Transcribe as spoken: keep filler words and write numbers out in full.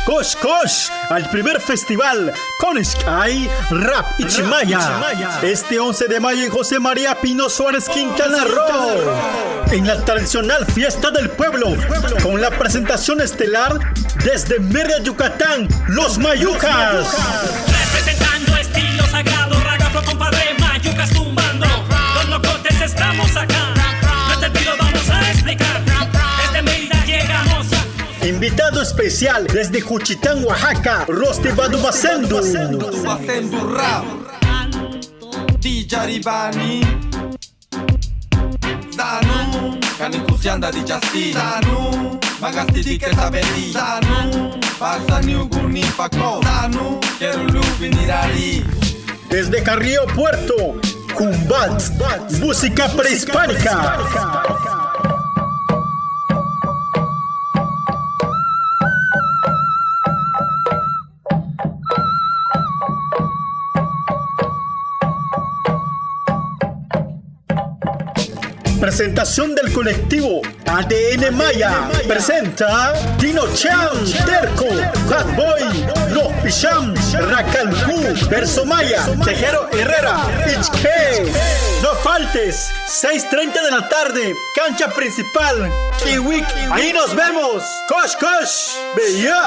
Kosh kosh al primer festival Ko'one'ex K'aay Rap Ich Maya, este once de mayo en José María Pino Suárez, Quintana Roo, en la tradicional fiesta del pueblo, con la presentación estelar desde Mérida, Yucatán, Los Mayucas. Representando estilo sagrado, ragazo, compadre, mayucas tumbando. Los locotes estamos acá. Nuestro estilo vamos a explicar. Desde Mérida llegamos ya. Invitado especial desde Juchitán, Oaxaca, Rosti Badu Basendu. Basendu Rap. Di Jaribani. Sanu, kani kusianda di Justin. Sanu, magasti di que sabe di. Sanu, pasa ni uguni pako. Sanu, quiero lubinirari. Desde Carrillo Puerto, Cumbat, música prehispánica. Presentación del colectivo A D N Maya. Presenta Tino Chan, Terco, Bad Boy, Los Picham, Racalcú, Verso Maya, Tejero Herrera, H K. No faltes, seis treinta de la tarde, cancha principal, Kiwik. Ahí nos vemos. Kosh kosh. Beya.